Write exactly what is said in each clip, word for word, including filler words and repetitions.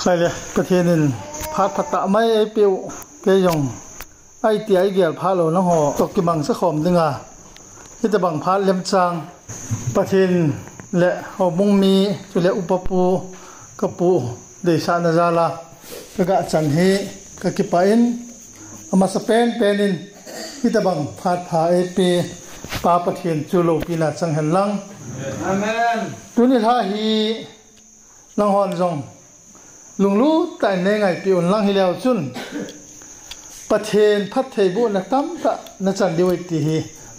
Ahile, Pathen in phat phatah mai eipeh u, kei jong aiti a igel phat lou nangho toh kimangcha khom dinga hitabang phat lemchang Pathen le houbung mi, chule upa pu, ka pu deisahna jal a kaga chan hi kakipah in, amasa penpen in hitabang phat pha eipeh Pa Pathen chu loupina chang hen lang. Amen. Tuni lha hi nanghon jong lunglut tah in nei ngaipeh un lang, hileu chun Pathen phattheibohna tamtah nachan diu ahi ti hi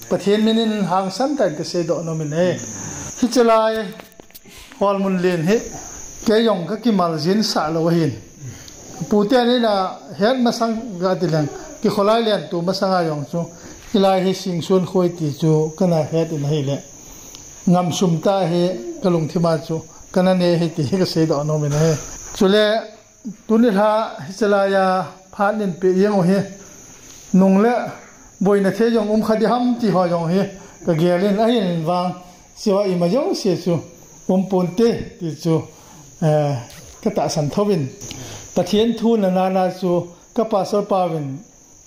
Pathen min in hangsan tah in kasei doh nom in ahi. Hiche lai holmun len hi kei jong kakimal jin sah lou ahin, pute in ahet masang kati leng, kikholai lentu masanga jong chu hilai hi Singsun khoi ti chu kana het in ahile, ngamsum tah hi kalungthim a chu kana nei ahi ti hi kasei doh nom in ahi. Chule tuni lha hiche lai a phat nin peh jeng u hi nung le boina thei jong um kha diham ti ho jong hi kagel in, ahin vang hiche a ima jouse chu um ponte ti chu, eh, katahsan thouvin, Pathen thu nana chu ka pastor pa uvin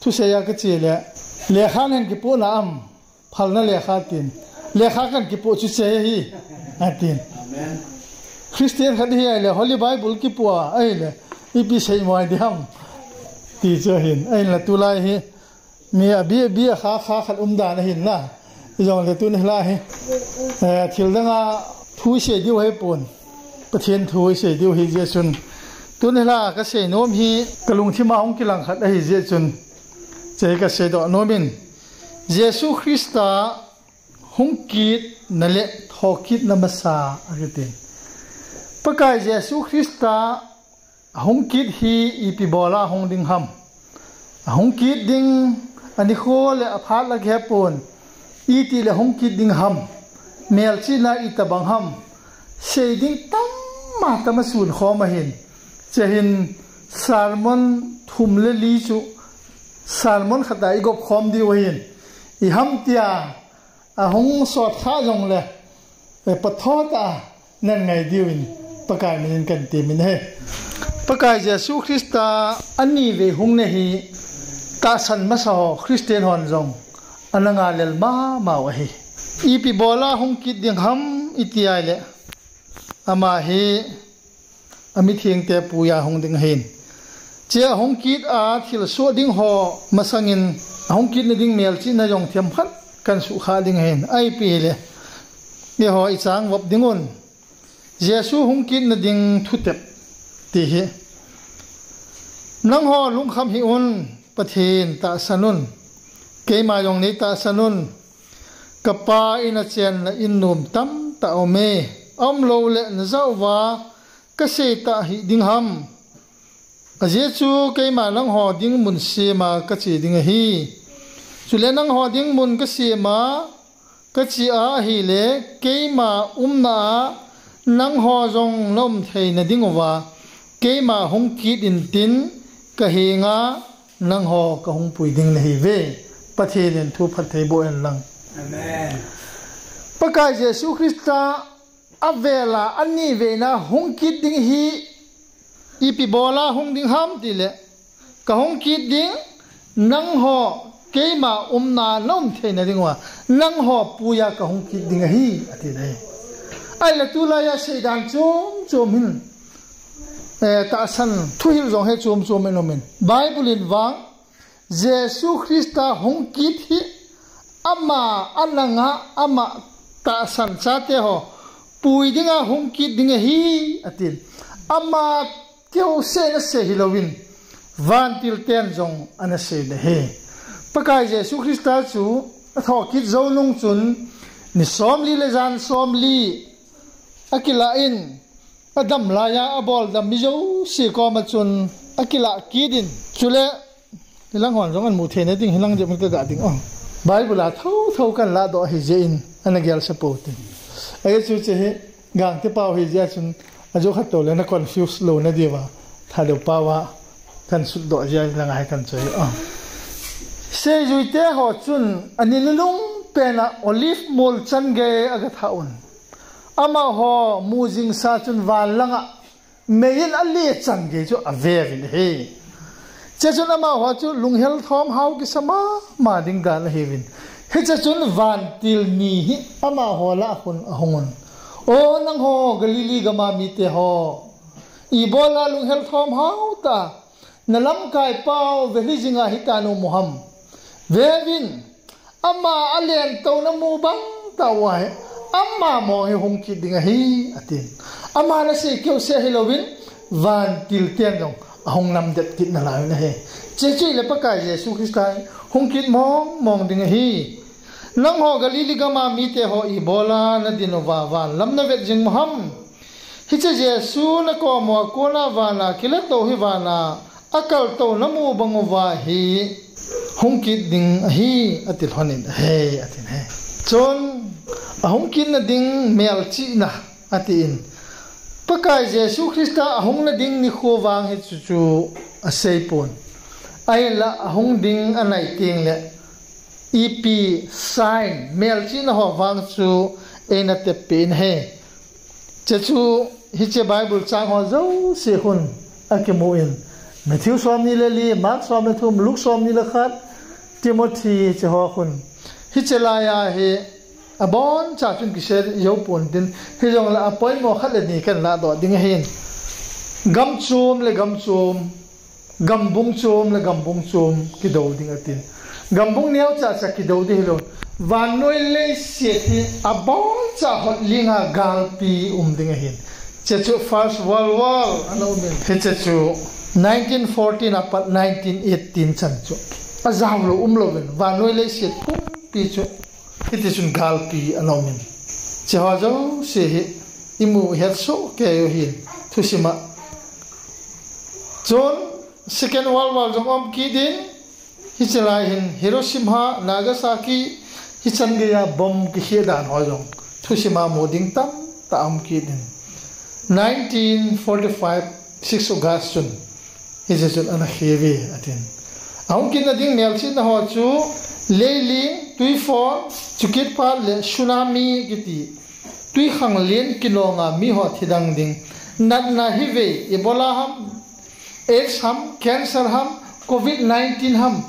thusei a kache le, lekha nahin kipoh na am, phalna lekha tin, lekha kahin kipoh chu che hi, atin. Amen. Christian khat hi ahile Holy Bible kipoh a ahile ipi seimo ahi diham ti chu ahin, ahinla tulai hi mi abi abi a kha kha khat um dan ahin na. Ijongle tuni lha hi, eh, thil dang a thu isei diu ahipon, Pathen thu isei diu ahi jeh chun, tuni lha kasei nom hi kalungthim a hung kilang khat ahi jeh chun, hiche hi kasei doh nom in, Jesu Christa hung kitna le thokitna masa akitin. Pakai Jesu Christa ahung kit hi ipi bol a hung ding ham? Ahung kit ding anikho le aphat la kihepon, iti le hung kit ding ham? Melchihna itabang ham? Sei ding tam a tam a sun khom ahin. Hiche hin sermon thum le li chu sermon khat a igop khom diu ahin. Iham tia ahung sot kha jongle, eh, patho tah a nan ngai diuvin Pakai min in kahin temin ahi. Pakai Jesu Christa anivei hungna hi tahsan masa ho Christian hon jong ana ngalel mama u ahi. Ipi bol a hung kit ding ham iti ahile, ama hi amithengte puiya hung ding ahin. Hiche ahung kit a thilsoh ding ho masangin ahung kitna ding melchihna jong themkhat kahin suhkhah ding ahin. Ipi hile, eiho ichang vop ding un, Jesu hung kitna ding thutep ti hi. Nangho lungkham hih un, Pathen tahsan un, keima jong nei tahsan un. Kapa in a chenna in nom tamtah aume, aumlou le najah uva kasei tah hih ding ham? Ajeh chu keima nangho ding mun sem a kache ding ahi. Chule nangho ding mun kasem a kache a ahile, keima umna a nangho jong naum theina diuva, keima hung kit intin kahenga nangho kahung pui ding nahiuve. Pathen in thu phattheiboh hen lang. Amen. Pakai Jesu Christa avela aniveina hung kit ding hi ipi bol a hung ding ham tile, kahung kit ding, nangho keima umna naum theina diuva nangho puiya kahung kit ding ahi, ati ahi. Ahile tulaiya seidan chom chom hin, eh, tahsan thuhil jong hi chom chom in umin. Bible in vang Jesu Christa hung kit hi ama ananga ama tahsan chate ho pui dinga hung kit ding ahi, atin. Ama keu se na sei hilouvin vantil ten jong ana sei le he. Pakai Jesu Christa chu athokit jou nung chun ni somli le jan somli akilah in, adam laiya aboldam mi jouse koma chun akilah kit in. Chule hilang hon jong amu theina ding hilang jep in kaga ding o. Bible a thotho kahin lahdoh ahi jeh in ana gel sa pou tin. Ajeh chu hiche hi Gangte pau ahi jeh chun ajo khat toh le na confuse lou na diuva Thadou pau a kahin sutdoh jeh a lang a hi kahin choi o. Seijuite ho chun ani nunung pen a Olive mol chan gei aga thah un. Amaho mu jingsa chun van langa Mei in ale chan gei chu ave uvin ahi. Hiche chun amaho chu lunghel thom hao kisa mama ding dan ahiuvin. Hiche chun vantil ni hi amaho lah a khun ahung un. O nangho Galilee gam a mite ho, ibola lunghel thom hao tah a nalamkai pau velhi jing a hitia naum u ham? Veuvin, ama alen tou namu bang tah uva hi, ama mong hi hung kit ding ahi, atin. Aman asei keu seh hilouvin, vantil ten jong ahung namdet kit nalai un ahi. Hiche chu ahile Pakai Jesu Christa hi hung kit mong mong ding ahi. Nangho Galilee gam a mite ho, ibola nadin uva van lam navet jing u ham? Hiche Jesu nakom uva kona van a kilatou hi van a akaltou namu bang uva hi hung kit ding ahi, ati lhon in ahi, atin ahi. Chun ahung kitna ding melchihna atin, Pakai Jesu Christa ahung nading nikho vang hi chu chu asei pon. Ahinla ahung ding anai teng le ipi sign, melchihna ho vang chu eina tep peh in ahi. Hiche chu hiche Bible chang ho jouse khun akimu in, Matthew somni le li, Mark som le thum, Luke somni le khat, Timothy, hiche ho khun. Hiche lai a hi aboncha chun kisei jou pon tin, hijongle apoimo khat le ni kan ladoh ding ahin. Gam chom le gam chom, gambung chom le gambung chom kidou ding atin. Gambung neocha cha kidou ding hilou. Vannoi leiset hi aboncha hotling a galpi um ding ahin. Hiche chu First World War ana um in. Hiche chu nineteen fourteen apat nineteen eighteen chan chu ajao lou umlouvin, vannoi leiset pumpi chu hiti chun galpi ana um in. Hiche ho jouse hi imu ihet soh kei u ahin, thusim a. Chun Second World War jong um kit in, hiche lai hin Hiroshima, Nagasaki, hichan gei a bomb kikheh dan ho jong thusim a mu ding tamtah um kit in. Nineteen forty-five, six August chun hiche chun ana kheh uve, atin. Ahung kitna ding melchihna ho chu leiling, tuiphon, chukit phat le tsunami kiti, twikhanglen kinong a miho thidang ding, natna hivei, Ebola ham, AIDS ham, cancer ham, covid nineteen ham,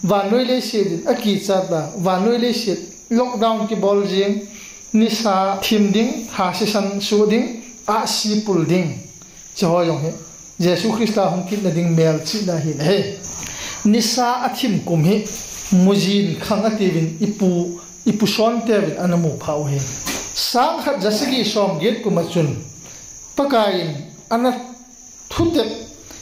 vannoi leiset in akichat a, vannoi leiset lockdown kibol jing, nisa thim ding, thasisan suh ding, ahsi pul ding. Hiche ho jong hi Jesu Christa hung kitna ding melchihna ahin ahi. Nisa athim kum hi mujin khang atiuvin ipu, ipu son teuvin ana mu phah u ahi. Sangkhat jasagi somget kum a chun Pakai in ana thutep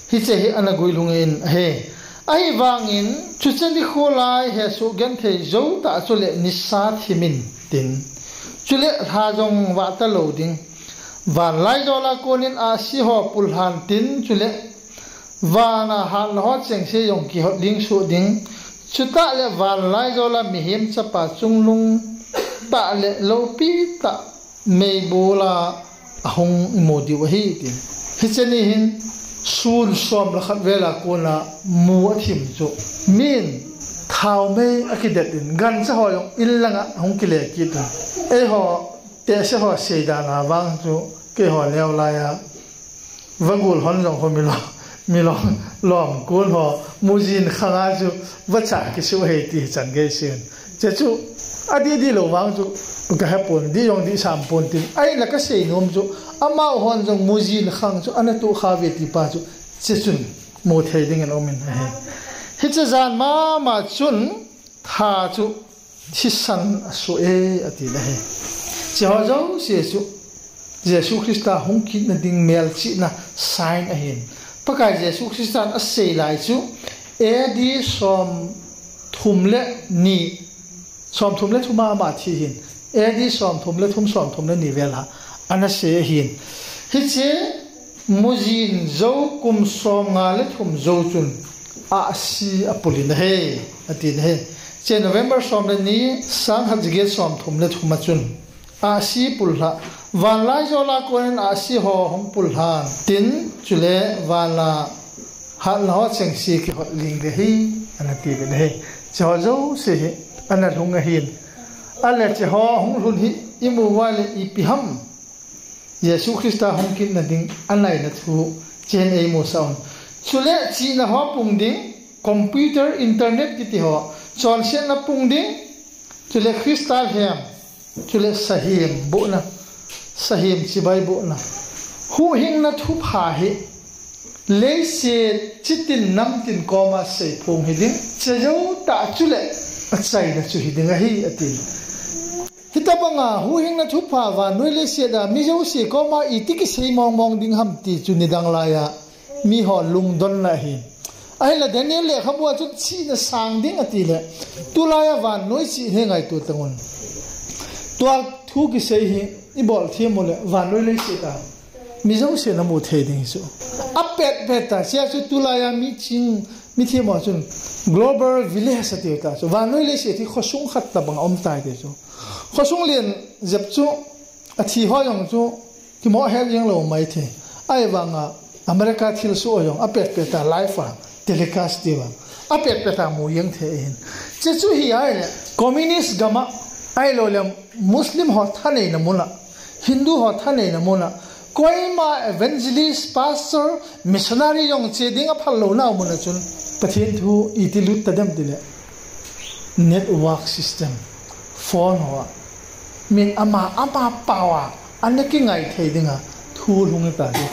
hiche hi ana guilhung in ahi. Ahivangin chuche nikho lai hesoh genthei jou tah chule nisa thim in tin, chule lha jong vah talou ding. Van laijol a konin ahsi ho pullhan tin, chule van a hatna ho chengse jong kihotling soh ding. Chutah le van laijol a Mihem Chapa chungnung tah le loupi tah meibol a ahung imu diu ahi, tin. Hiche ni hin sun som le khat vel a kona mu athim chu min thaomei akidet in, gancha ho jong in lang a ahung kile kit in. Eiho tehse ho seidan a vang chu keiho neo lai a vagol hon jong ho milom, milom lom kon ho mujin khang a chu vacha kisuh ahi ti chan gei seiyin. Hiche chu adih dih lou vang chu kahe pon, dih jong dih sam pon tin. Ahinla kasei nom chu, amaho hon jong mujin khang chu ana tohkha uve ti pa chu, hiche chun mu thei ding in um in ahi. Hiche jan mama chun tha chu thisan asoh e, ati le ahi. Hiche ho jouse chu Jesu Christa hung kitna ding melchihna sign ahin. Pakai Jesu Christan asei lai chu A D som thum le ni, som thum le thum a ama thi ahin. A D som thum le thum, som thum le ni vel a ana sei ahin. Hiche mujin jou kum som nga le thum jou chun ahsi apul in ahi, ati in ahi. Hiche November som le ni, sangkhat jaget som thum le thum a chun ahsi pullha, van laijol a konin ahsi ho hung pullhan tin, chule van a hatna ho chengse kihotling ding ahi, ana ti uvin ahi. Hiche ho jouse hi ana lhung ahin. Ahile hiche ho hung lhun hi imu uva le ipi ham Jesu Christa hung kitna ding a naina thu chen ei mu sa un. Chule chihna ho pung ding, computer, internet kiti ho, chonsetna pung ding, chule Christa lhem, chule sahem bohna, sahem chibai bohna. Huhhingna thupha hi leiset chitin namtin koma seiphong hi ding, chejou tah chule achaina chu hi ding ahi, ati. Hitabanga huhhingna thupha vannoi leiset a mi jouse koma iti kisei mongmong ding ham ti chu nidang laiya miho lungdonna ahi. Ahinla Daniel lekhabu a chun chihna sang ding ati le, tulaiya vannoi chih hi ngaito tangun. Tua thu kisei hi ibol them ule vannoi leiset a mi jousen amu thei ding hi chu. Apetpet a, chea chu tulaiya mi ching, mi them ho chun global village ati ta chu. Vannoi leiset hi khosung khat tabang a um tai ti chu. Khosung len jep chu, athi ho jong chu, kimoh het jeng lou maithei. Ahivanga America thilsoh jong apetpet a live a telecast ti vang apetpet a mu jeng thei ahin. Chechu hi ahile communist gam a, ahilou le Muslim ho thaneina mun a, Hindu ho thaneina mun a, koima evangelist, pastor, missionary jong che ding aphal louna mun a chun Pathen thu iti lut ta dem tile, network system, phone ho a, min ama, ama pao a, ana kingai thei dinga thu lhung ta chu.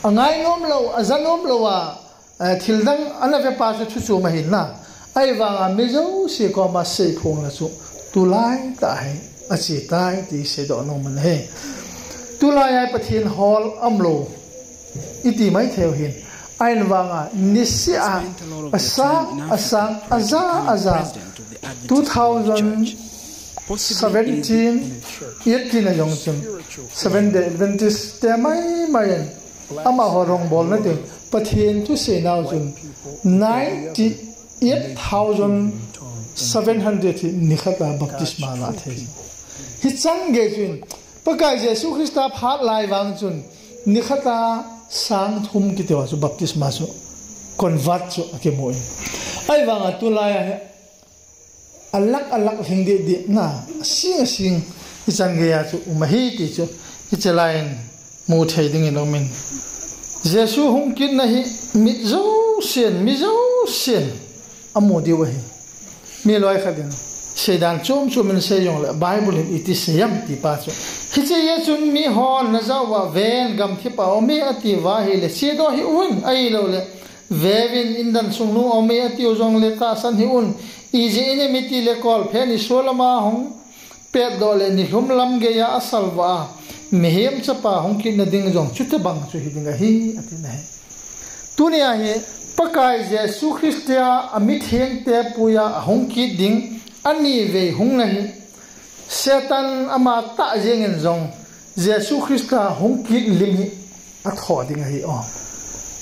Angai nom lou, aja nom lou a, eh, thil dang ana ve pa chu thu chom ahin na. Ahivanga mi jouse koma seiphongna chu tulai tah hi ache tai ti seidoh nom ahi. Tulai a Pathen hol aum lou iti maithei u hin. Ahivanga niseh a asang, asang, aja, aja, two thousand seventeen, eighteen a jong chun Seventh Day Adventist te maimai in amaho rongbolna tin Pathen thu seinau chun ninety eight thousand seven hundred hi nikhat a baptisma la thei. Hichan gei chun Pakai Jesu Christa phat lai vang chun nikhat a sang thum kiti ho chu baptisma chu convert chu akimu in. Ahivanga tulai a hi alak alak lhing deh deh na, asing asing, hichan gei a chu um ahi ti chu, hiche lai in mu thei dingin um in. Jesu hung kitna hi mit jousen, mi jousen amu diu ahi. Mi loi khat in seidan chom chom in sei jongle Bible in iti sei am ti pa chu. Hiche a chun mihon najah uva ven gamthip a um e ati uva ahile chedoh hih un, ahilou le veuvin indan sung nung a um e ati u jongle tahsan hih un, ijeh inem itile kolphe ni solam a hung petdoh le nilhum lam geiya asalvah a mihem chapa hung kitna ding jong chuti bang chu hi ding ahi, ati na hi. Tunia hi Pakai Jesu Christa a mithengte puiya ahung kit ding anivei hungna hi Satan ama tah jengin jong Jesu Christa hung kit lim hi atho ding ahi o.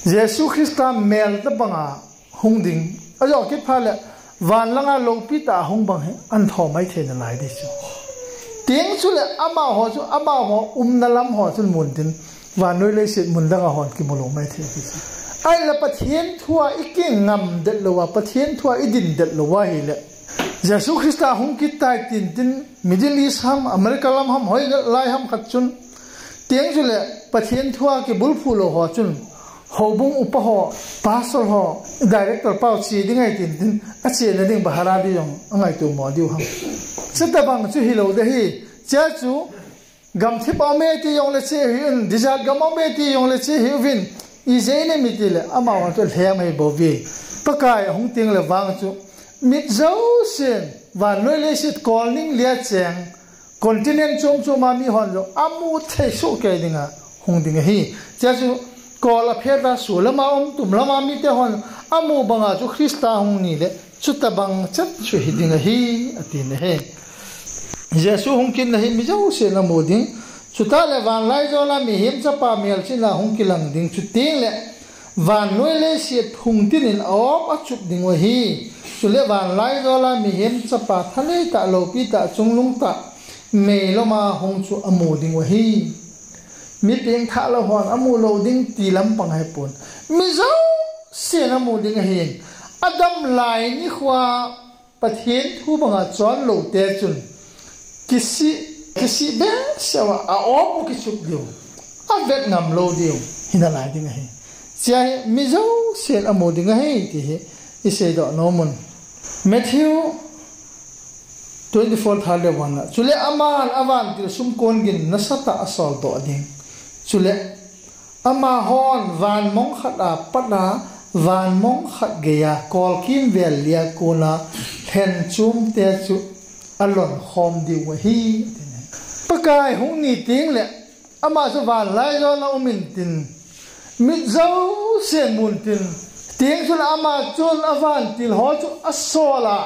Jesu Christa mel tabanga hung ding. Ajo kit phat le van langa lopi tah a hung bang hi an tho mai thei nalai ding chu. Teng chule amaho chu, amaho umna lam ho chun mun tin, vannoi leiset mun dang a hon kimu lou mai thei ding chu. Ahinla Pathen thu a i kingam det lou a, Pathen thu a i din det lou a ahile Jesu Christa hung kit tai tin tin Middle East ham, America lam ham, hoilai ham khat chun. Teng chule Pathen thu a kibulphu lou ho chun houbung upa ho, pastor ho, director pao che ding ahi tin tin, achena ding bahara ding jong angaito mo diu ham. Chuti bang chu hilou ding ahi, chea chu gamthip a um e ti jongle che hih un, desert gam a um e ti jongle che hih uvin, ijeh inem itile amaho chu lhem ahi bouve. Pakai ahung teng le vang chu mit jousen, vannoi leiset kol ning lia cheng, continent chom chom a mihon jong amu thei soh kei dinga hung ding ahi. Chea chu kol aphet a, solam a um, tumlam a mite hon amu banga chu Christa hung nile chuti bang chet chu hi ding ahi, ati na hi. Jesu hung kitna hi mi jousen amu ding. Chutah le vanlaijol a mihem chapa melchihna hung kilang ding, chuteng le vannoi leiset phung tin in a-op achup ding u ahi. Chule vanlaijol a mihem chapa thanei tah, lopi tah, chungnung tah, meilom a hung chu amu ding u ahi. Mi pengthah lou hon amu lou ding ti lampang ahipon, mi jousen amu ding ahin. Adam lai nikho a Pathen thu banga chon lou te chun kisih, kisih behseh uva a-op u kichup diu. avet ngam lou diu hi nalai ding ahi. Chea hi mi jousen amu ding ahi ti hi isei doh nom un. Matthew twenty-four thale vana, chule aman avantil sumkon gin nasatah a asol doh ding. Chule amahon van mong khat a pat a, van mong khat geiya kolkimvel lia kona lhenchum te chu alon khom diu ahi, ati ne. Pakai hung ni teng le ama chu vanlaijola um intin, mit jousen mun tin, teng chun ama chun avantil ho chu asol a,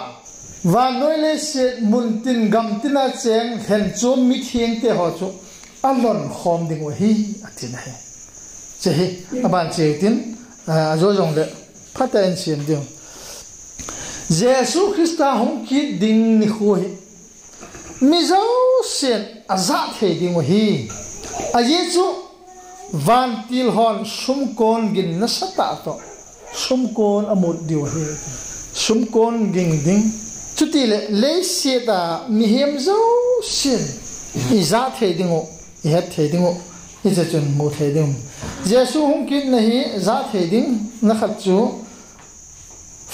vannoi leiset mun tin gam tina cheng lhenchum mitheng te ho chu alon khom ding u ahi, ati na hi. Che hi, aban cheu tin, a, ajo jong le, phatah in sim ding. Jesu Christa hung kit ding nikho hi, mi jousen ajah thei ding u ahi. Ajeh chu, vantil hon sumkon gin nasatah toh sumkon amut diu ahi. Sumkon ging ding. Chutile, leiset a mihem jousen ijah thei ding u, ihet thei ding u, hiche chun mu thei ding u. Jesu hung kitna hi jah thei ding, na khat chu,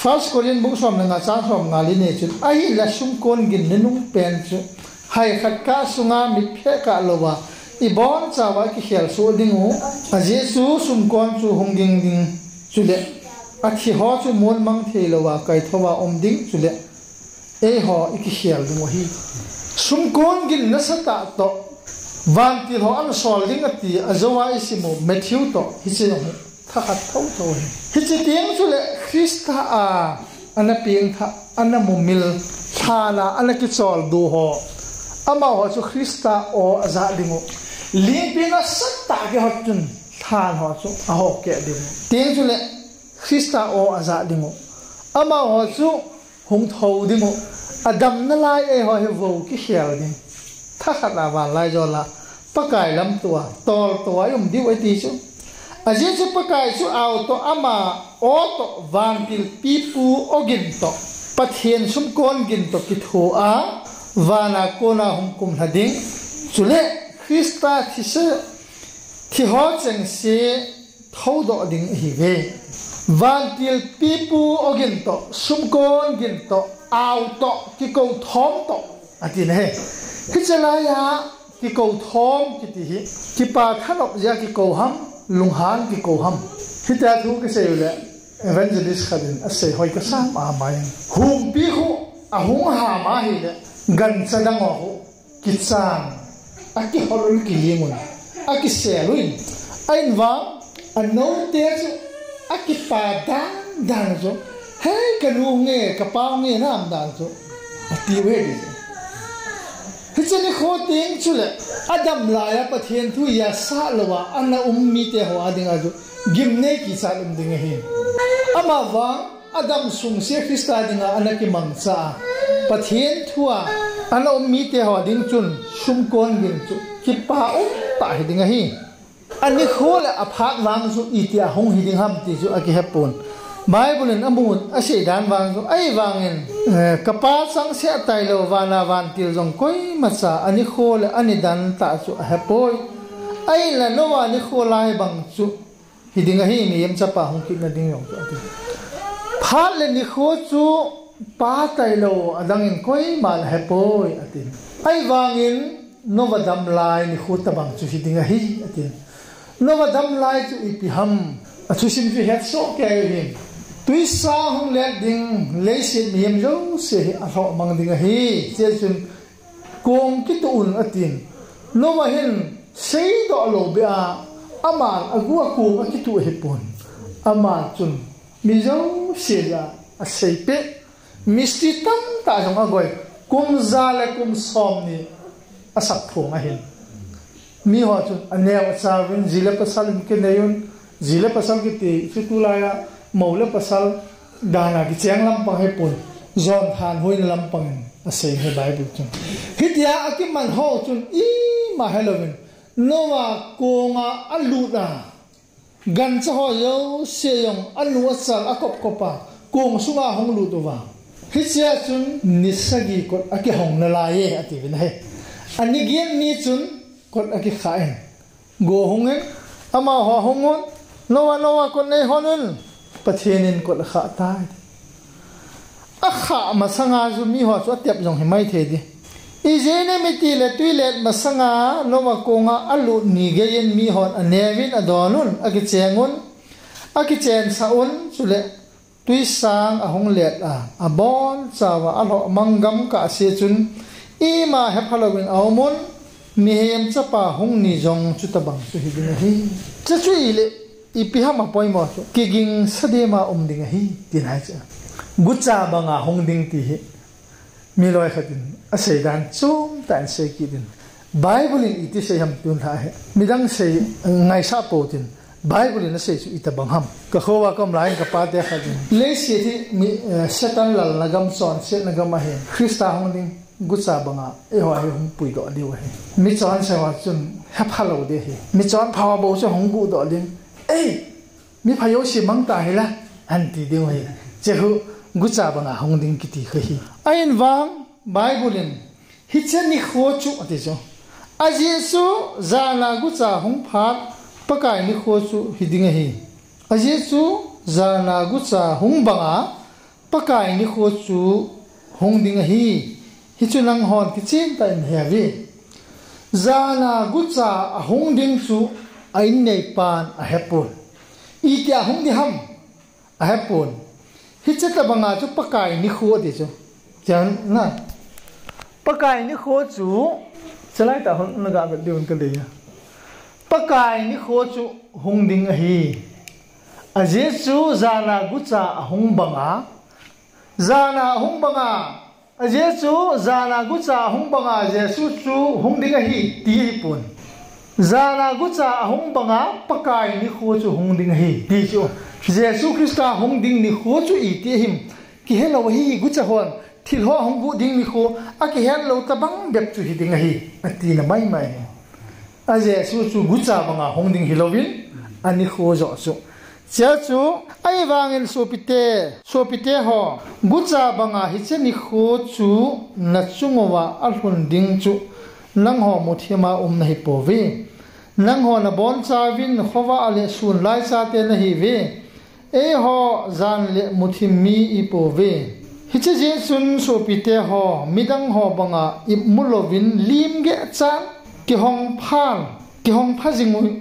First Corinth bung som le nga chang som nga le ni chun, ahinla sumkon gin nunung pen chu, hai khat kah sunga mitphe kah louva, ibonchauva kikhel soh ding u, ajeh chu sumkon chu hung ging ding, chule athi ho chu molmang thei louva, kaithouva um ding, chule eiho ikikhel ding u ahi. Sumkon gin nasatah toh vantil ho ana sol ding ati, ajouva isim u Matthew toh, hiche jong hi thakhat thotho ahi. Hiche teng chule Christa a ana pengthah, ana mumil, lhan a ana kicholdo ho, amaho chu Christa o ajah ding u. Lingpi nasatah kihot chun lhan ho chu aho keh ding u. Teng chule Christa o ajah ding u. Amaho chu hung thou ding u, adam nalai eiho hi vo kikhel ding. Thakhat a vanlaijola, Pakai lamtoa, toltoa i um diu ahi ti chu. Ajeh chu Pakai chu aotoh ama, otoh vantil pipu ogin toh, Pathen sumkon gin toh kitho a, vana kona hung kumlha ding. Chule Christa thise, thiho chengse, thoudoh ding ahiuve. Vantil pipu ogin toh, sumkon gin toh, aotoh, kikou thom toh, ati na hi. Hiche laiya kikou thom kiti hi, kipa thanop jeh a kikou ham, lunghan kikou ham. Hitia thu kisei u le, evangelist khat in asei hoi kasa mama in. Humpi khu ahung ham ahile, gancha dang ho khu kichan, akihol un, kiling un, akisel un, ahin vang, anoute chu, akipa dan dan chu, hei, kanu nge, kapa nge, nam dan chu, ati uve ti chu. Hiche nikho teng chule, adam laiya Pathen thu asah louva ana um mite ho a dinga chu, gimnei kichat um ding ahi. Amavang, adam sungse Christa dinga ana kimangcha a, Pathen thua ana um mite ho ding chun sumkon gin chu kipa umtah hiding ahi. Anikho le aphat vang chu itia hung hiding ham ti chu akihepon. Bible in amu, asei dan vang chu, ahivangin, eh, kapa changseh tailou vana vantil jong koimacha anikho le anidan tah chu ahepoi. Ahinla Noah nikho lai bang chu hiding ahi, mihem chapa hung kitna ding jong chu ati. Phat le nikho chu pa tailou adangin koima le hepoi, ati. Ahivangin Noah damlai nikho tobang chu hiding ahi, ati. Noah damlai chu ipi ham, athusim chu hetsoh kei u hin. Twisa hung let ding, leiset mihem jouse hi alhoh mang ding ahi. Hiche chun kong kituh un, atin. Noah hin seidoh lou beh a, aman agu a kong akituh ahipon. Aman chun mi jouse a aseipeh. Mistri tamtah jong agoi. Kum ja le kum somni asap phong ahin. Miho chun aneo achauvin, ji le pasal in kinei un, ji le pasal kiti chu tulaiya mou le pasal dan a kicheng lampang hipon, jon thanhoina lampang in asei hi Bible chun. Hitia akiman ho chun ima helouvin, Noah konga alut a, gancha ho jouse jong anu achal akopkop a, kong sunga hung lut uva. Hichea chun ni sagi kot akihong nalaiye, atiuvin ahi. Ani get ni chun kot akikha in. go hung in, amaho hung un, Noah, Noah, kot nei hon un, Pathen in kot akhah tai. Akhah masanga chu miho chu atep jong himai thei ding. Ijeh inem itile twilet masanga Noah konga alut ni geiyin mihon aneuvin adon un, akicheng un, akichensah un, chule twisang ahung let a, abonchauva alhoh mang gam kahse chun, ima hepha louvin aum un, mihem chapa hung ni jong chutabang chu hiding ahi. Chuche chu ile, ipi ham apoimo chu, kigingsa dema um ding ahi, tina ahi chu. Gucha banga hung ding ti hi, mi loikhat in asei dan chomtah in sei kit in. Bible in iti sei ham tun lha hi. Midang sei ngaisah pou tin. Bible in asei chu itabang ham. Ka khoa ka um laiyin ka pate khat in, leiset hi mi, eh, Satan lalna gam, chonsetna gam ahin, Christa hung ding gucha banga eiho hi hung puidoh diu ahi. Michonse ho chun hepha lou ding ahi. Michonpha ho bou chu hung guhdoh ding. Ei, mipha jouse mang ta hila, ahin ti diu ahi. Chehi gucha banga hung ding kiti khu hi. Ahin vang, Bible in, hiche nikho chu, ati chu. Ajeh chu, jana gucha hung phat, Pakai nikho chu hiding ahi. Ajeh chu, jana gucha hung banga, Pakai nikho chu hung ding ahi. Hichu nanghon kichentah in heuvin. Jana gucha ahung ding chu a inneipan ahepon. Itia hung ding ham ahepon. Hiche tabanga chu Pakai nikho ati chu. Chana. Pakai nikho chu, chulai tah hon naga vet diu ka dei a. Pakai nikho chu hung ding ahi. Ajeh chu jana gucha ahung banga, jana ahung banga, ajeh chu jana gucha ahung banga Jesu chu hung ding ahi, ti ahipon. Jana gucha ahung banga Pakai nikho chu hung ding ahi, ti chu. Jesu Christa hung ding nikho chu iti ahim, kihelou ahi, gucha hon thil ho ahung guh ding nikho, akihet lou tabang bep chu hiding ahi, atina maimai ahi. A Jesu chu gucha banga hung ding hilouvin, anikho joh chu. Chea chu, ahivangin sopite, sopite ho, gucha banga hiche nikho chu nachung uva alhun ding chu, nangho muthima um nahipouve. Nangho nabonchauvin khovah le sun lai chate nahiuve. Eiho jan le muthim mi ipouve. Hiche jeh chun sopite ho, midang ho banga imu louvin lim geh chan, kihong phan, kihong pha jing u,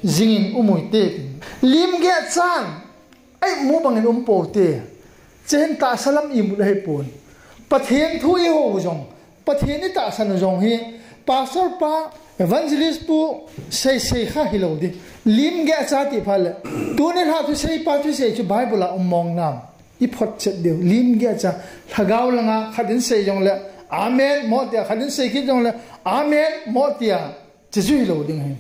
jingin um uvin te. Lim geh chan, imu bangin um pou te. Chehin tahsa lam imu le hipon. Pathen thu ihou jong, Pathen itahsan u jong hi, pastor pa, evangelist pu, sei sei kha hilou ding. Lim geh cha ti phat le. Tuni lha thusei pa thusei chu Bible a um mong nam. Iphotchet diu. Lim geh cha. Lhagao langa khat in sei jongle, amen, mo tia. Khat in sei kit jongle, amen, mo tia. Chuche chu hilou ding ahi.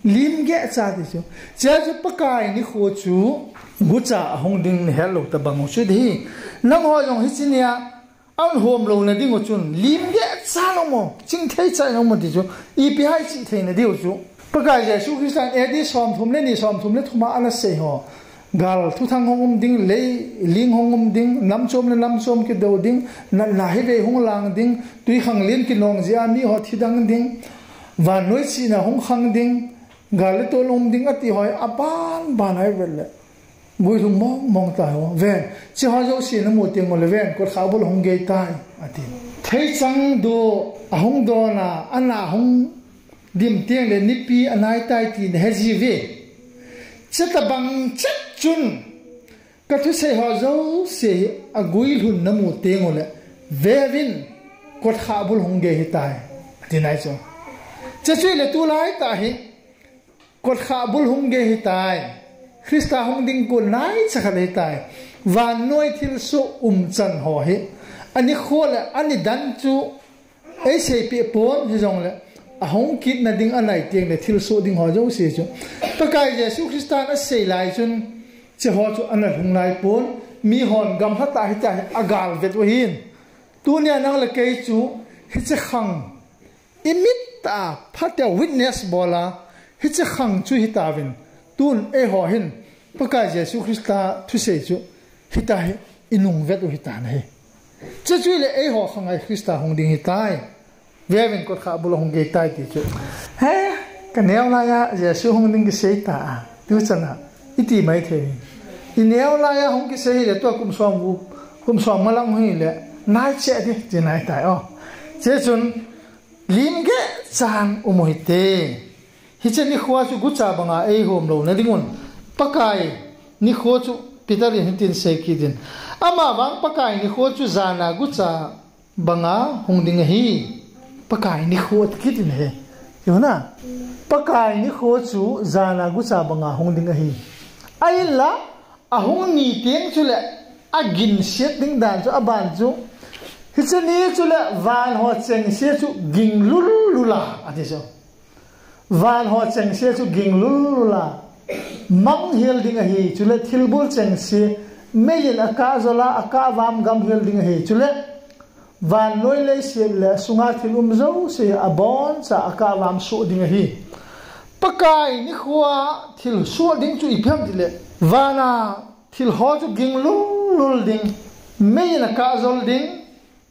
Lim geh cha ti chu. Chea chu Pakai nikho chu gucha ahung ding nahet lou tabang u chu ding ahi. Nangho jong hiche nia, ahung hom louna ding u chun, lim geh cha nom u, chingthei cha nom u ti chu, ipi ham ichih theina diu chu. Pakai Jesu Christan A D somthum le ni, somthum le thum a anasei ho. Gal thuthang hung um ding, lei ling hung um ding, nam chom le nam chom kidou ding, natna hivei hung lang ding, twikhanglen kinong jeh a miho thi dang ding, vannoi chihna hung khang ding, gal le tol um ding ati ho hi aban ban ahi vet le. Guilhung mong mong tai ho. Ven, hiche ho jouse namu teng ule ven, kotkhah bul hung gei tai, ati. Theichang do, ahung don a, ana hung dim teng le nipi anai tai ti nahe jiuve. Chutabang chet chun, ka thusei ho jouse hi aguilhun namu teng ule, veuvin, kotkhah bul hung gei ahitai, ati nai chu. Chuche chu ile tulai tah hi, kotkhah bul hung gei ahitai. Christa hung ding kon naicha khat ahitai. Vannoi thilsoh umchan ho hi, anikho le anidan chu eiseipeh pon hijongle, ahung kitna ding anai teng le thilsoh ding ho jouse chu, Pakai Jesu Christan asei lai chun, hiche ho chu ana lhung nai pon, mihon gamlha tah hitia hi agal vet u ahin. Tunia nang le kei chu, hiche khang, imit a phatea witness bol a, hiche khang chu hitauvin, tun eiho hin, Pakai Jesu Christa thusei chu, hitia hi inung vet u hitan ahi. Chuche chu ile eiho khang a Christa hung ding ahitai. Veuvin, kotkhah bul ahung gei tai ti chu. He, Ka neo laiya Jesu hung ding kisei ta a. Tu chana. Iti mai thei. I neo laiya hung kisei hile tua kum som u, kum som nga lang hile. Nai che di, ti nai tai o. Che chun, lim ge chan um u hite. Hiche nikhoa chu gucha banga ei hom lou na dingun. Pakai nikho chu Peter in hitin sei kit in. Ama vang Pakai nikho chu jana gucha banga hung ding ahi. Pakai nikho ati kit in he. Tiu na. Pakai nikho chu jana gucha banga hung ding ahi. Ahinla, ahung ni teng chule, agin siat ding dan chu, aban chu. Hiche ni chule, van ho chengse chu ging lul lul a, ati chu. Van ho chengse chu ging lul lul a. Mang hial ding ahi, chule thilbul chengse, meiyin akah jol a, akah vam gam hial ding ahi, chule, vannoi leiset le sunga thil um jouse aboncha akah vam soh ding ahi. Pakai nikhoa thil soh ding chu ipi ham tile, vana thil ho chu ging lul lul ding, meiyin akah jol ding,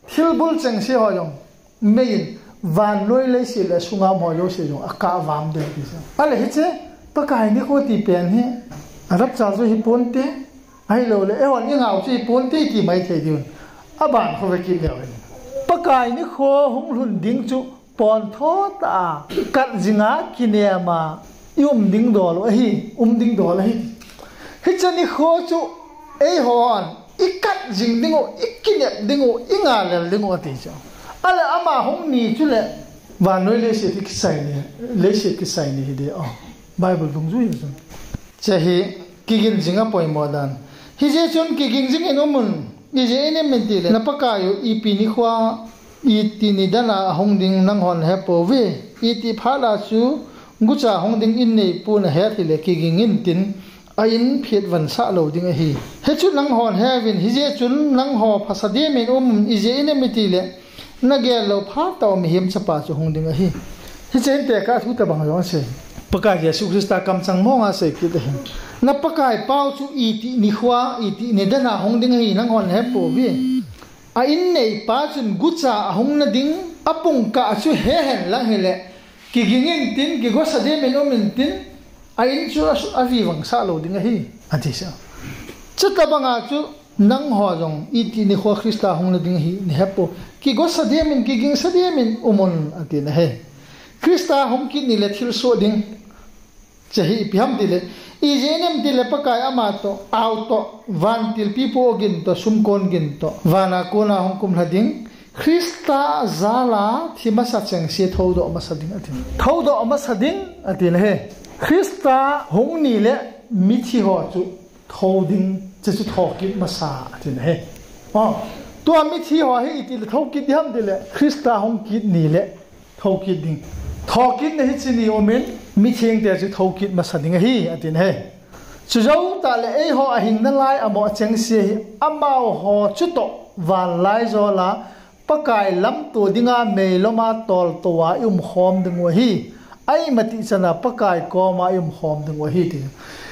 thilbul chengse ho jong, meiyin vannoi leiset le sunga um ho jouse jong akah vam ding ti chu. Ale hiche, Pakai nikho ti pen hi, a rapture chu hi ponte, ahilou le, eihon i ngau chu hi ponte ti mai thei diu. Aban kho ve kit leu hen. Pakai nikho hung lhun ding chu pontho tah a, kat jinga kinem a, i um ding dol u ahi, um ding dol ahi. Hiche nikho chu eihon i kat jing ding u, i kinep ding u, i ngalel ding u ati chu. Ale ama hung ni chule vannoi leiset hi kisai ni, leiset kisai ni hi de o. Bible dungjui hi chu. Che hi kigin jing a poimo dan. Hijeh chun kiging jing in um un, ijeh inem itile na Pakai u ipi nikhoa iti nidan a ahung ding nanghon hepouve. Iti phat a chu gucha hung ding in neipu nahet hile kiging intin a in phiet vansah lou ding ahi. Hichu nanghon heuvin, hijeh chun nangho phasa dimin um un, ijeh inem itile na gel lou phat tah u Mihem Chapa chu hung ding ahi. Hiche hin tekah thu tobang jong asei. Pakai Jesu Christa kamchang mong a asei kit ahi. Na Pakai pau chu iti nikhoa, iti nidan a hung ding ahi nanghon hepouve. A in neipa chun gucha ahung na ding, apung kah chu he hen lang hile, kiging intin, kigosa dimin um intin, a in chu a su-, avi vansah lou ding ahi, ati chu. Chutobang a chu, nangho jong iti nikhoa Christa hung na ding ahi, nahepou. Kigosa dimin, kigingsa dimin um un, ati na he. Christa hung kit ni le thil soh ding. Che hi ipi ham tile, ijeh inem tile Pakai ama toh, au toh, vantil pipu ogin toh, sumkon gin toh, vana kona hung kumlha ding, Christa jal a thi masa chengse thoudoh masa ding ati. Thoudoh masa ding ati na he. Christa hung ni le mithi ho chu thou ding, che chu thokit masa ati na he. O, tua mithi ho hi iti le thokit ding ham tile, Christa hung kit ni le thokit ding. Thokitna hiche ni umin, mithengte chu thokit masa ding ahi, ati na he. Chujou tah le eiho ahing nalai amo chengse hi, amaho chutoh vanlaijol a, Pakai lamto dinga meilom a toltou a i umkhom ding u ahi. Ahi matih chan a Pakai koma i umkhom ding u ahi ti.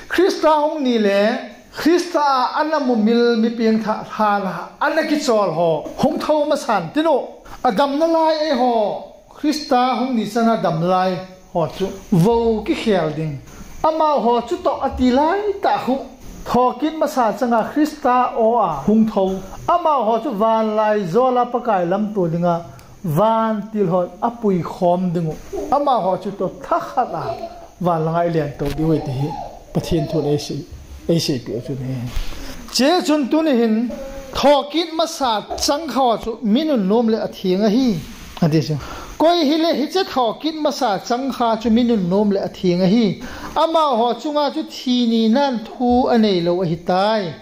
Christa hung ni le, Christa a ana mumil mi pengthah lhan a ana kichol ho hung thou masan tin u. Adam nalai eiho, Christa hung ni chan a dam lai ho chu vou kikhel ding. Amaho chutoh ati lai tah khu, thokit masa chang a Christa o a hung thou. Amaho chu vanlaijol a Pakai lamto dinga vantil hon apui khom ding u. Amaho chutoh thakhat a van langa i lentou diu ahi ti hi Pathen thun eisei, eiseipeh u chu ahi. Che chun tuni hin thokit masa changkha chu mi nunnom le atheng ahi, ati chu. Koi hile hiche thokit masa changkha chu mi nunnom le atheng ahi. Amaho chunga chu thi ninan thu anei lou ahitai.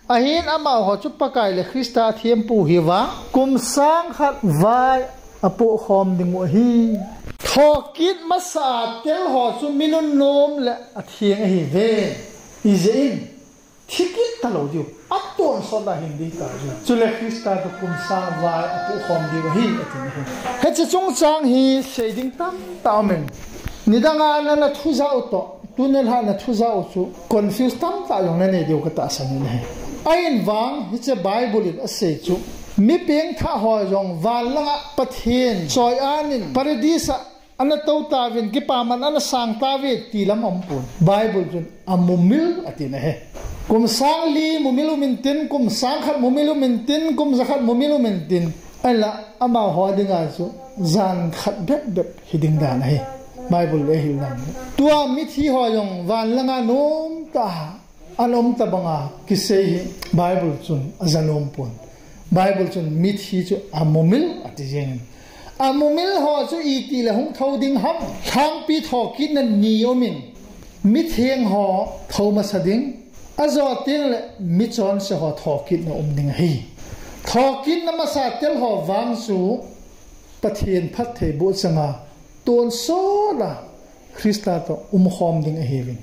Ahin amaho chu Pakai le Christa athempu hiuva, kum sang khat vai apoh khom ding u ahi. Thokit masa a tel ho chu mi nunnom le atheng ahi ve. Ijeh in, thi kit talou diu. Atonsot a hing ding ta diu. Chule Christa toh kum sang vai apoh khom diu ahi, ati na hi. Hiche chungchang hi sei ding tamtah aumin. Nidang a na, na thu ja u toh. Tuni lha na thu ja u chu confuse tamtah jong na nei diu ka tahsan in ahi. Ahin vang hiche Bible in asei chu, mi pengthah ho jong van langa Pathen choi-at in Paradise a ana tou tauvin, kipaman ana sang tauve ti lam aum pon. Bible chun amumil ati na he. Kum sang li mumil um intin, kum sang khat mumil um intin, kum jakhat mumil um intin. Ahinla amaho dinga chu jan khat bep bep hiding dan ahi. Bible le hil dan. Tua mithi ho jong van langa nom tah a ana um tabanga kisei hi Bible chun aja nom pon. Bible chun mithi chu amumil ati jengin. Amumil ho chu iti le hung thou ding ham? Lhangpi thokitna ni umin, mitheng ho thou masa ding, ajo teng le michonse ho thokitna um ding ahi. Thokitna masa tel ho vang chu Pathen phattheiboh changa tonsot a Christa toh umkhom ding ahiuvin.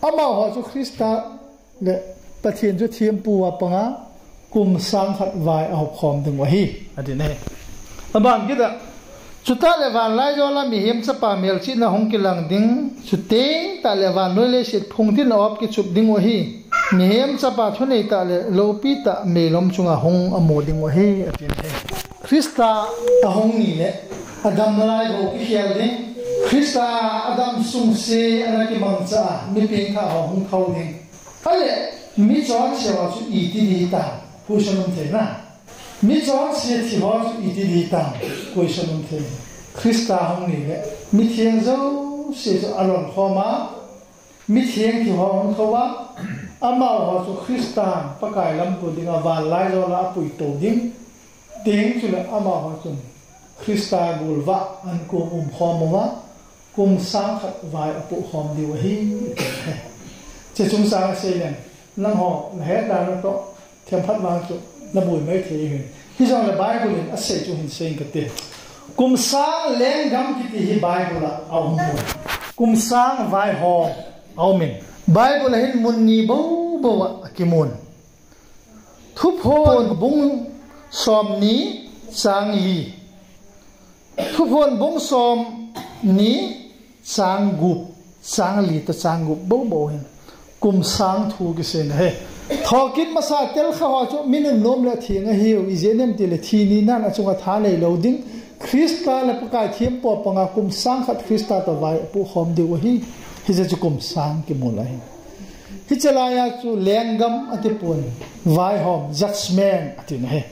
Amaho chu Christa le Pathen chu thempu a panga kum sang khat vai ahopkhom ding u ahi, ati na he. Aban kit a, chutah le vanlaijola Mihem Chapa melchihna hung kilang ding, chuteng tah le vannoi leiset phungtin a op kichup ding u ahi. Mihem Chapa thunei tah le loupi tah meilom chunga hung amu ding u ahi, ati na he. Christa ahung ni le adam nalai bou kikhel ding. Christa adam sungse ana kimangcha a mi pengthah ho hung thou ding. Ahile michonse ho chu iti ding hitam? Question um thei na. Michonse thi ho chu iti ding hitam? Question um thei. Christa hung ni le mitheng jouse chu alon khom a, mitheng thi ho hung thou a, amaho chu Christan Pakai lamto dinga vanlaijola apuitou ding. Teng chule amaho chun Christa golvah a an kum umkhom uva, kum sang khat vai apohkhom diu ahi, ati. Hiche chungchang asei leng, nangho nahet dan natoh themkhat vang chu naboi mai thei uvin. Hijongle Bible in asei chu hin sei inge kati. Kum sang lenggam kiti hi Bible a aum pon. Kum sang vaihom aumin, Bible a hin mun ni bou bou a akimun. Thuphon bung somni chang li. Thuphon bung somni chang gup, chang li toh chang gup bou bou hin kum sang thu kisei na he. Thokit masa tel kha ho chu mi nunnom le atheng ahiu, ijeh inem itile thi ni nan achunga tha neilou ding. Christa le Pakai thempu a panga kum sang khat Christa toh vai apohkhom diu ahi. Hiche chu kum sang kimu lai ahi. Hiche laiya chu lenggam ati pon, vaihom, judgment ati na he.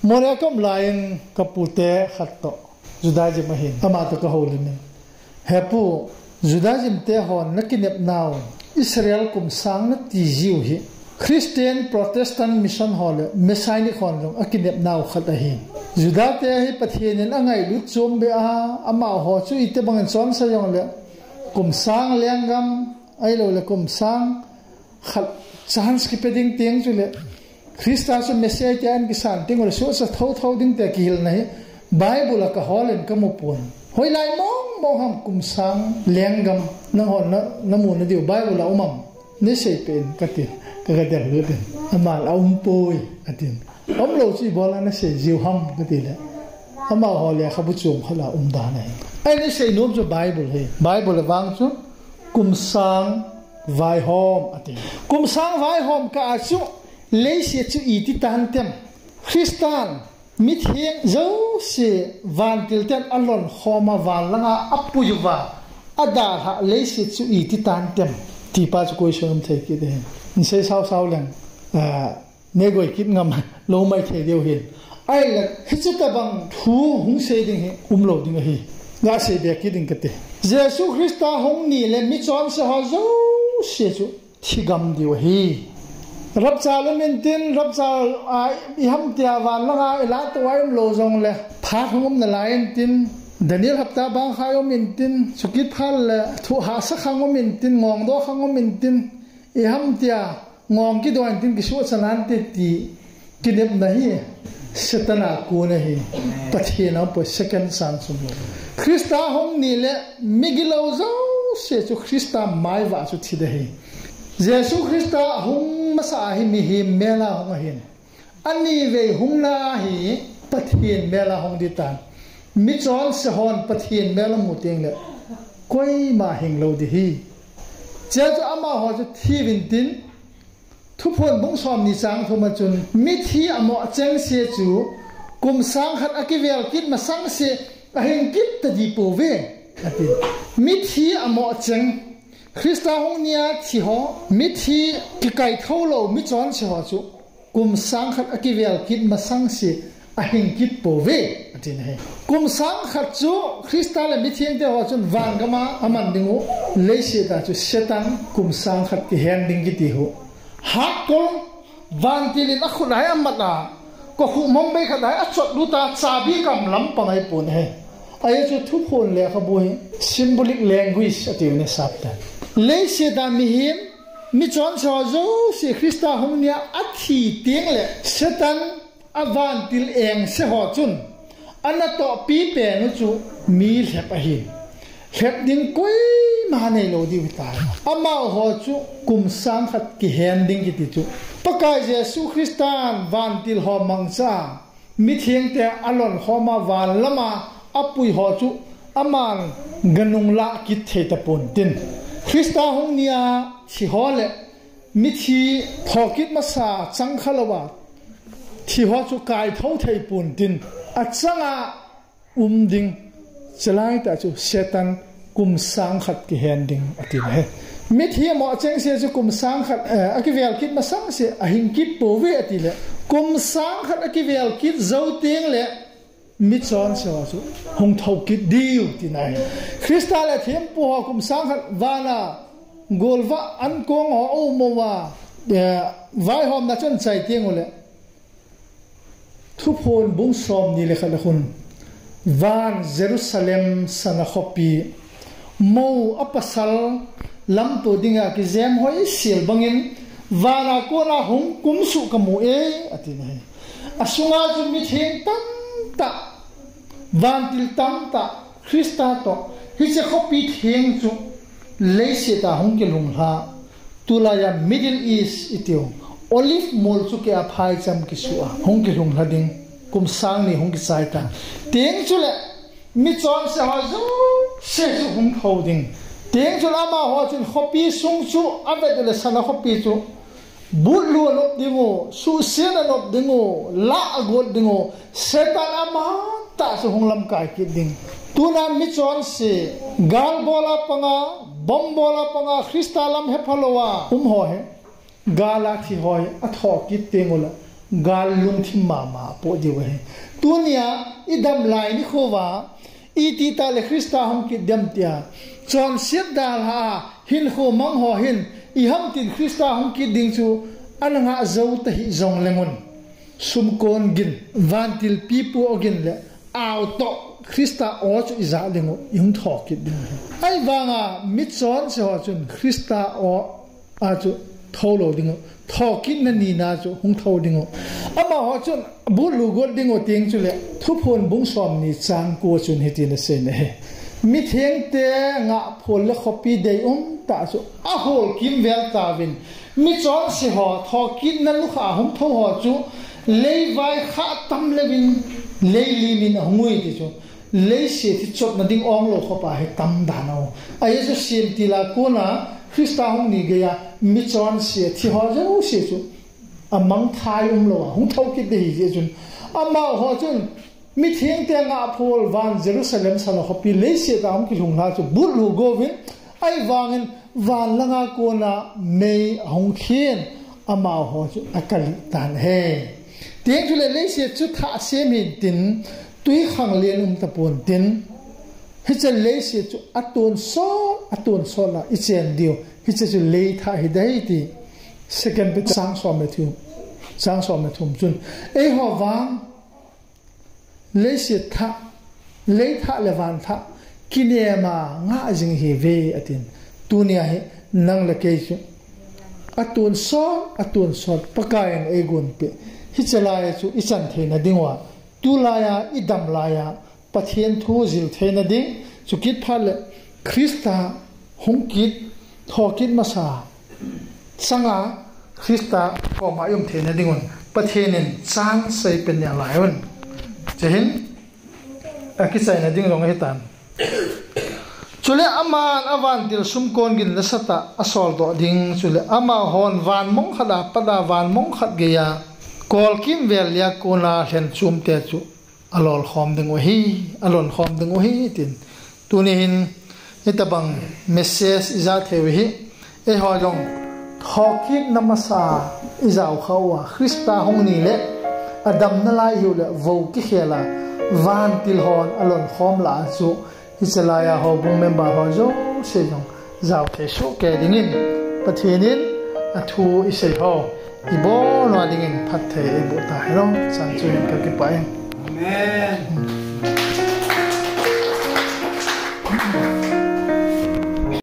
Moreh a kaum laiyin kapute khat toh, Judaism ahin, amatoh kahoulimin, He pu, Judaism te hon nakinep nau, Israel kum sang nati jiu hi Christian Protestant Mission ho le Messianic hon jong akinep nau khat ahi. Juda te hi Pathen in angailut chom beh a, amaho chu itobangin chonse jongle kum sang lenggam, ahiloule kum sang khat chance kipe ding teng chule Christa chu Messiah tia ahin kisan teng ule suhsa thotho ding tia kihilna hi Bible a kahol in kamu pon. Hoilai mong mong ham kum sang lenggam nangho na, namu nadiu Bible a um am? Neiseipeh in kati, kagadel lut in. Aman aumpoi atin. Aumlou chu ibola nasei jiu ham katile, amaho lekhabu chom khat a um dan ahi. Ahi, nasei nom chu Bible hi. Bible a vang chu kum sang vaihom ati. Kum sang vaihom kah a chu leiset chu iti tantem? Christan mitheng jouse vantil ten alon khoma van langa apui uva adalhah leiset chu iti tantem? Tipa chu question um thei kit ahi. Nasei sausau leng, ah, neigoi kit ngam lou maithei diu hin. Ahile hiche tobang thu hung sei ding hi umlou ding ahi. Gasei be kit ding kati. Jesu Christa hung ni le michonse ho jouse chu thigam diu ahi. Rapture um intin, rapture a iham tia van langa ilah tou a umlou jongle phat hung um nalai intin, Daniel hapta bang khat um intin, chukit phat le thuhahsa khang um intin, ngongdoh khang um intin, iham tia ngong kidoh intin kisuhcha nante ti kinepna hi Satan a kon ahi. Pathen a umpoi, second chance umlou. Christa hung ni le migilou jouse chu Christa maivah chu thi ding ahi. Jesu Christa hung masa a hi mihem mel a hung ahin, anivei hung na hi Pathen mel a hung ding tan. Michonse hon Pathen mel amu teng le koima hinglou ding ahi. Chea chu amaho chu thiuvin tin, Thuphon bung somni chang thum a chun mithi amoh chengse chu kum sang khat akivel kit masangse Ahing kit tadi pouve, ati. Mithi amoh cheng, Krista hung nia thi ho, mithi kikai thou lou, michonse ho chu kum sang khat akivel kit masang se ahing kit pouve, ati nahi. Kum sang khat chu Krista le mithengte ho chun van gam a aman ding u, leiset a chu Satan kum sang khat kihen ding kiti u. Hatkol, vantil in akhut a hi amat a, kokhuh mong bei khat a hi achot lut a, chabi gam lam pang ahipon ahi. Ajeh chu Thuphon lekhabu hi symbolic language ati u ahi sapte. Leiset a mihem, michonse ho jouse Krista hung nia athi teng le Satan a vantil engse ho chun, anatoh pipen u chu mi lhep ahi. Lhep ding koima neilou diu ahitai. Amaho chu kum sang khat kihen ding kiti chu, Pakai Jesu Kristan vantil ho mangcha a, mithengte alon khom a van lam a apui ho chu aman ganung lah kit thei tapon tin. Krista hung nia thi ho le mithi thokit masa chang kha lou a thi ho chu kai thou thei pon tin, achang a um ding, chalai ta chu Satan kum sang khat kihen ding ati nahi. Mithi amoh cheng se chu kum sang khat, eh, akivel kit masang se ahing kit pouve ati le, kum sang khat akivel kit jou teng le michonse ho chu hung thou kit diu tina ahi. Krista le thempu ho kum sang khat van a golvah ankong ho aum uva, eh, vaihomna chun chai teng u le, Thuphon bung somni le khat a khun, van Jerusalem sana khopi, mou a pasal lamto dinga kijem hoi sil bangin, van a kona hung kumsuh kamu e, ati nahi. Asunga chu mitheng tamtah, vantil tamtah, Krista toh, hiche khopi theng chu leiset a hung kilhung lha. Tulai a Middle East itiu, Olive mol chu kei a phaicham kisu a, hung kilhung lha ding, kum sang ni hung kichai ta. Teng chule, michonse ho jouse chu hung thou ding. Teng chule amaho chun khopi sung chu avet le sana khopi chu, Butlu anop ding u, suhset anop ding u, lah agot ding u, Satan amatah chu hung lamkai kit ding. Tuna michonse, gal bol a panga, bomb bol a panga, Krista lam hepha lou a um ho hi, gal a thi ho hi athoh kit teng ule, gal lungthim mama apoh diu ahi. Tunia idam lai nikho uva, Iti tah le Krista hung kit dem tia, chonset dalha a, hinkho mang ho hin, ihamtin Krista hung kit ding chu ana ngah jou ta hih jongleng un, sumkon gin, vantil pipu ogin le, ao toh Krista aw chu ija ding u, ihung thou kit ding u ahi. Ahivanga michonse ho chun Krista aw a chu thou lou ding u, thokitna nina chu hung thou ding u. Amaho chun butlu got ding u teng chule, Thuphon bung somni chang ko chun hitin asei nahi. Mithengte ngahphol le khopi deium tah chu ahol kimvel tauvin, michonse ho, thokitna nukha hung thou ho chu, leivai khah tam leuvin, lei lim in ahung ui ti chu. Leiset hi chotna ding ong lou khopa hi tam dan u. Ajeh chu semtil a kona Krista hung ni geiya michonse thi ho jouse chu amangthai umlou a hung thou kit ding ahi jeh chun, amaho chun mithengte ngahphol van Jerusalem sana khopi leiset a hung kilhung lha chu butlu go uvin, ahivangin van langa kona mei ahung khen, amaho chu akalih tan ahi. Teng chule leiset chu thah sem hintin, twikhanglen um tapon tin, hiche leiset chu atonsot, atonsot la ichen diu, hiche chu leithah hiding ahi ti. Second Peter chang som le thum, chang som le thum chun, eiho vang leiset thah, leithah le van thah, kinem a ngah jing ihiuve atin. Tunia hi nang le kei chu atonsot, atonsot Pakaiyin eigonpeh, hiche laiya chu ichan theina diuva, tulaiya idam laiya, Pathen thu jil theina ding, chukit phat le Krista hung kit, thokit masa changa Krista koma i um theina dingun, Pathen in chance eipe nalai un. Chuhin, akichaina ding jong ahitan. Chule aman avantil sumkon gin nasatah a asoldoh ding, chule amahon van mong khat a pat a van mong khat geiya, kolkimvel lia kona lhenchum te chu alolkhom ding u ahi, alolkhom ding u ahi tin. Tuni hin, hitabang message ija thei u hi, eiho jong, thokit na masa ijao kha uva, Christa hung ni le, adamna lai hiu le, vo kikhel a, vantil hon alolkhom lah a chu, hiche laiya houbung member ho jouse jong, jao thei soh kei dingin, Pathen in, athu isei ho, ibon uva dingin phatthei eiboh ta hen lang, chan chu hin kakipah e. Amen.